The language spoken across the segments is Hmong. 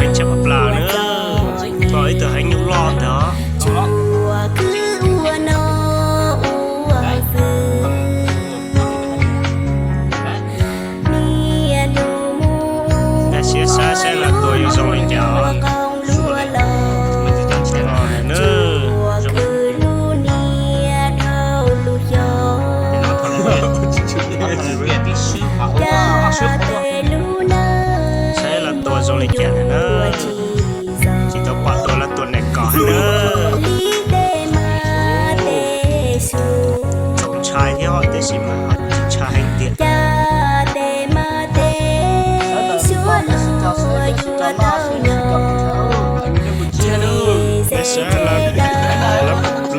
Tshaj plaws na, tau ib tug heev nyuj loj ntag. Siab saib saib lawv tua yuav zoo li cas os. Saib lawv tua zoo li cas na. Tsis tau pom dua lawv tua nas kos heev na. Txaus ntshai thiab os, tiam sis mas tsis ntshai heev tiag.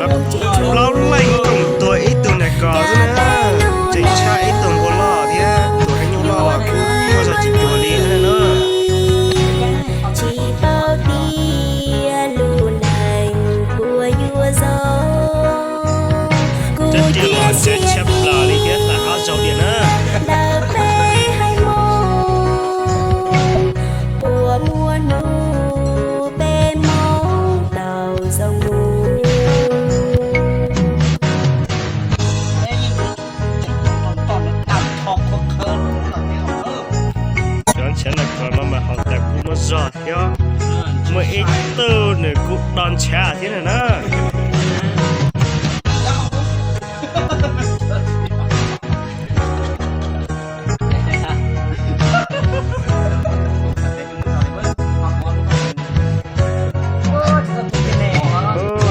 Lawv, lawv plaub leej koom tua ib tug nas kos xwb na, tseem tshaj ib tug npua loj thiab tus heev nyuj loj los kuj muaj zog tsis cuag li na. Tsis paub tias lub neej puas yuav zoo. Cov diav los ntse tshaj plaws li thiab, hlais ob zaug diam na. Ntawm peb haiv Hmoob, puas muaj hnub peb Hmoob tau zoo mus. Cov ntshav nas kos no mas haus tas kub muaj zog thiab, muaj ib tug nws kuj do ntshav thiab na.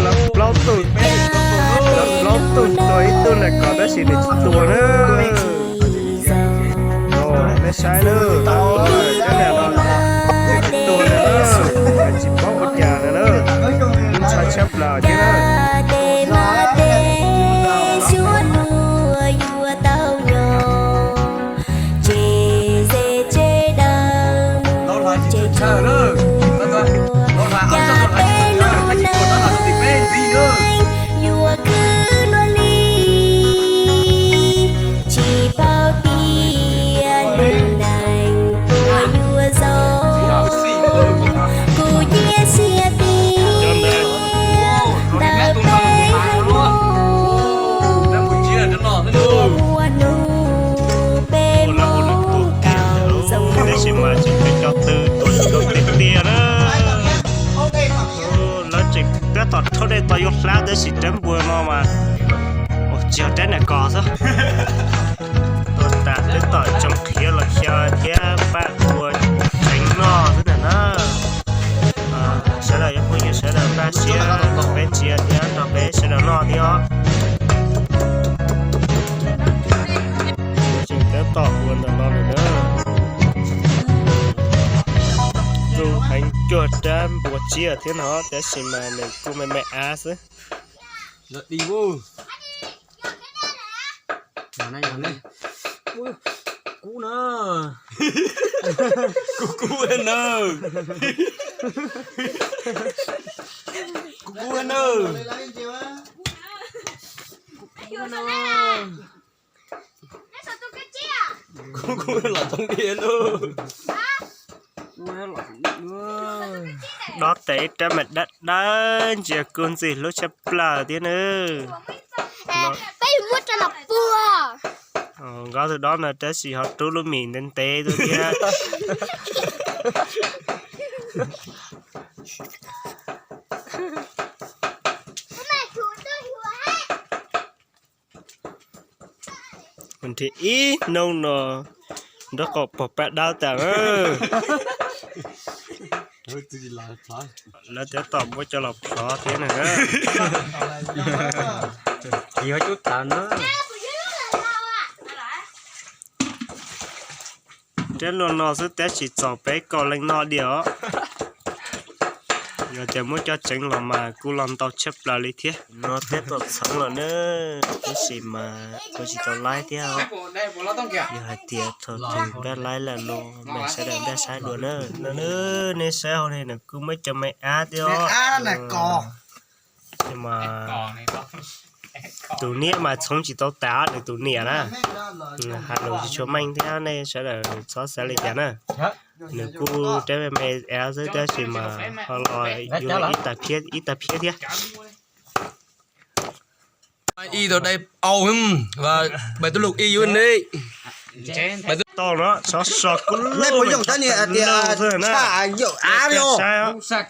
Lawv plaub tug, lawv plaub tug tua ib tug nas kos tab sis nws tsis tuag na. Nej saib na, cov nas no nws tsis tuag na, nws tsis paub ua cas na, ntshai tshaj plaws thiab na. Ces ze tsev daws mus ces tsuas cas peb lub neej yuav khwv luaj li. Tsis paub tias lub neej puas yuav zoo, kuv cia siab tias ntawm peb haiv Hmoob, muaj hnub peb Hmoob tau zoo. Tab sis mas tseem cov tw tuaj tiag tiag na. Lawv tseem tab tom rhaub dej tos yuav hlab tab sis rab npua no mas tsis yog rab nas kos xwb. Tuaj tas twb tom tsoom qhiav los xyaw thiab pab ua tsev noj xwb ntag na. Sawv daws cov phooj ywg sawv daws npaj siab rau peb txiav thiab rau peb sawv daws noj thiab os. Tseem tab tom ua ntawm no lawm na. Zoo heev cuag rab npua tsiaj thiab no tab sis mas nws kuj me me av xwb. Kub na. Kub kub na. Kub kub na. Kub kub los txoov diam na. Dob tes ib rab mas dawb dawb ntsia kuj ntxim hlub tshaj plaws thiab na. Peb yuav muab rau los puag. Nqov tus dob no tab sis ho rub lub mis ntev ntev tuaj thiab. Nrhiav ib hnub no nraub qaum pog pab dawb tas. Lawv tab tom muab coj los plhov thiab na. Rab luaj no xwb tab sis txaus peb kaum leej noj diam os. Yog tias muab coj tseev los mas kuj los ntau tshaj plaws li thiab. No tab tom txheev lawm na, tab sis mas ua tsis tau laib thiab os. Yog hais tias thaum twg npaj laib lawm no mas sawv daws npaj saib dua na. No nej saib hauv ne nws kuj muaj cov me ab thiab os. Mas tus niam mas txhoov tsis tau tas nws tus niam na. Hais lus tsis tshua meej thiab nej sawv daws txhob xav li cas na. Nws kuj deb me me xwb tab sis mas ho los yuav ib tag phiab thiab. Y tau dai au, và bài tôi lục y với nít. Tau no xov so kuj nej puas yog tab ni tias xwb na. Saib os.